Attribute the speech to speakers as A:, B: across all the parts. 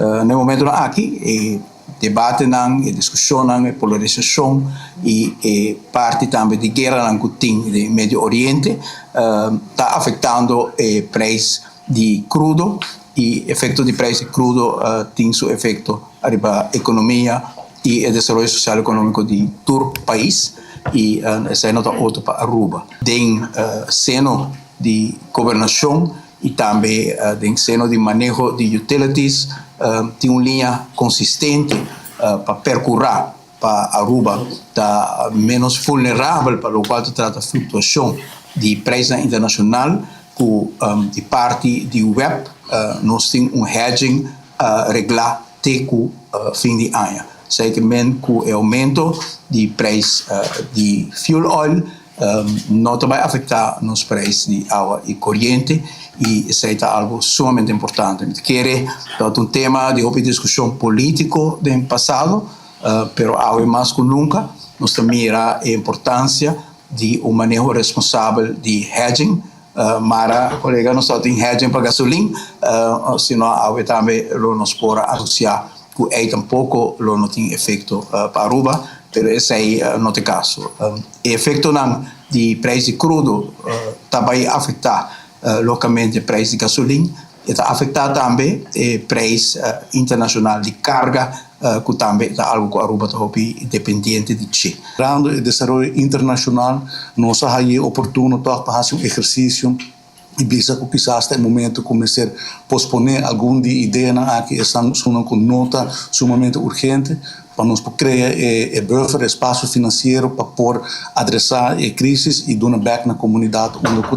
A: Na e momentonan aki e debatenan, e diskushonnan, e polarisashon i e parti tambe di gueranan ku tin den Medio Oriente ta afektando e preis di krudo i efekto di preis di krudo tin su efekto ariba ekonomia i e desaroyo sosial ekonómiko di tur pais i esei no ta otro pa Aruba. Den seno di gobernashon i tambe den seno di maneho di utilities tin un liña konsistente pa perkurá pa Aruba ta ménos vulnerabel pa lokual ta trata fluktuashon di preisnan internashonal ku di parti di web nos tin un hedging reglá te ku fin di aña. Esei ke men ku e oumento di preis di fuel oil no ta bai afektá nos preis di awa i koriente i esei ta algu sumamente importante. Mi ta kere ta un tema di hopi diskushon polítiko den pasado, pero awe mas ku nunka nos ta mira e importansia di un maneho responsabel di hedging. Mara kolega nos tabatin hedging pa gasolin, sino awe tambe lo nos por a anunsiá ku ei tampoko lo no tin efekto pa Aruba, pero esei no ta e kaso. E efektonan di preis di krudo ta bai afektá lokamente preis di gasolin, e ta afektá tambe e preis internashonal di karga ku tambe ta algu ku Aruba ta hopi dependiente di dje.
B: Mirando e desaroyo internashonal, nos a hañ'é oportuno tòg pa hasi un ehersisio i bisa ku kisas ta e momento ku mester posponé algun di e ideanan aki, esnan esunnan ku no ta sumamente urgente, pa nos por krea e buffer, e spasio finansiero pa por adresá e krísis i duna bèk na komunidat unda ku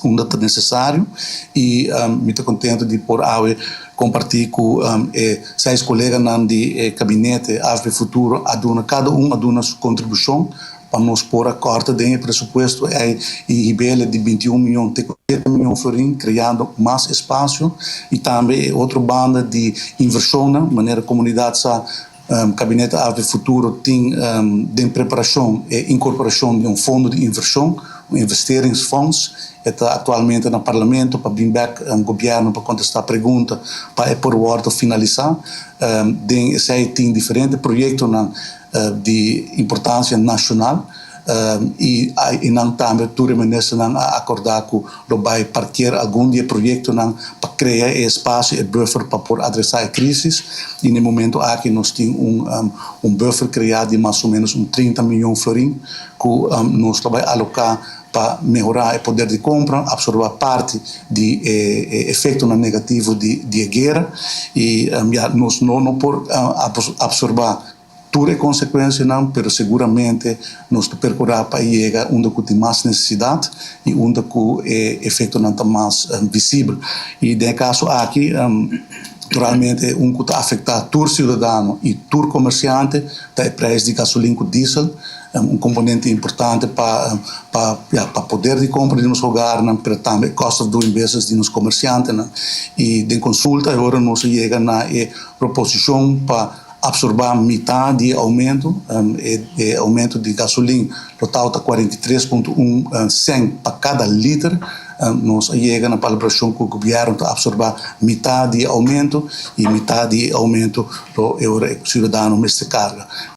B: unda ta nesesario. I mi ta kontento di por awe kompartí ku e seis koleganan di e kabinete AFP Futuro a duna, kada un a duna su kontribushon pa nos por a kòrta den e presupuesto ei i hib'el di 21 mion te ku 7 mion florin, kreando mas espasio i tambe e otro banda di invershonnan, manera komunidat sa Kabinete AFP Futuro tin den preparashon e inkorporashon di un fondo di invershon, un investeringsfonds. E ta aktualmente na Parlamento pa bin bèk gobièrnu pa kontestá pregunta pa e por wòrdu finalisá. Den esei tin diferente proyektonan di importansia nashonal i i nan tambe tur e ministernan a akordá ku lo bai parker algun di e proyektonan pa krea e espasio, e buffer pa por adresá e krísis i na e momento aki nos tin un un buffer kreá di mas o ménos un 30 mion florin ku nos lo bai aloká pa mehorá e poder di kompra, apsorbá parti di e efektonan negativo di di e guera i ya nos no no por apsorbá tur e konsekuensianan, pero seguramente nos ta perkurá pa e yega unda ku tin mas nesesidat i unda ku e efektonan ta mas visibel. I den e kaso aki, naturalmente un ku ta afektá tur siudadano i tur komersiante ta e preis di gasolin ku diesel, un komponente importante pa pa ya pa poder di kompra di nos hogarnan, pero tambe e cost of doing business di nos komersiantenan. I den konsulta e ora nos a yega na e proposishon pa Absorbá mitá di e oumento. E oumento di gasolin total ta 43.1 sènt pa kada liter. Nos a yega na palabrashon ku gobièrnu ta absorbá mitá di e oumento i mitá di e oumento lo e ora e siudadano mester karga.